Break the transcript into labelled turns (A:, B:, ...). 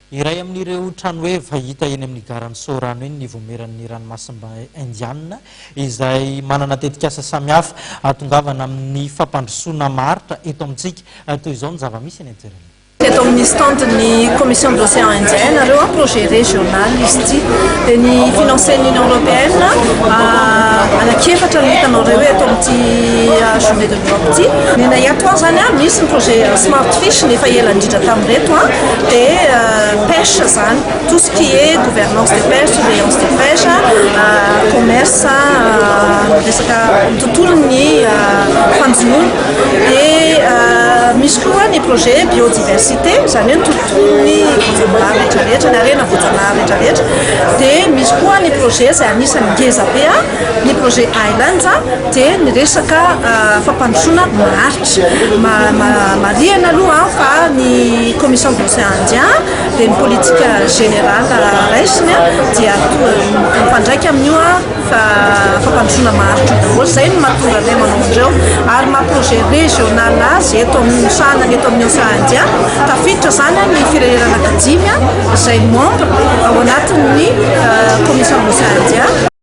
A: Iray amin'ireo tranoheva hita eny amin'ny garan'i Soarano eny ny Vaomieran'ny Ranomasimbe Indianina, izay manana tetikasa samihafa hahatongavana amin'ny fampandrosoana maharitra eto amintsika. Toy izao ny zava-misy eny an-toerana.
B: Eto amin'ny stand ny Commission de l'Océan Indien nareo a, projet régional izy ity. Dia ny financer-n'ny Union Européenne anankiefatra no hitanareo eto amin'ity Journée de l'Europe ity. Ny anay ato zany a, misy ny projet Smart Fish ny efa ela indrindra tamin'ireto a, dia pêche zany, tout ce qui est gouvernance des pêches, surveillance des pêches, commerce, resaka tontolon'ny fanjonoana. Dia misy koa ny projet biodiversité, izany hoe ny tontolon'ny voajanahary rehetrarehetra, ny harena voajanahary rehetrarehetra. Dia misy koa ny projet izay anisan'ny ngeza be, ny projet Islands, dia ny resaka fampandrosoana maharitra. Marihana aloha fa ny Commission de l'Océan Indien dia ny politique générale raisiny dia mifandraika amin'io fa fampandrosoana maharitra io daholo. Izay no mahatonga anay manao an'ireo ary maha projet régional azy eto amin'ny sahanany eto amin'ny Océan Indien. Tafiditra izany ny firenena anankidimy izay membre ao anatin'ny Commission de l'Océan Indien.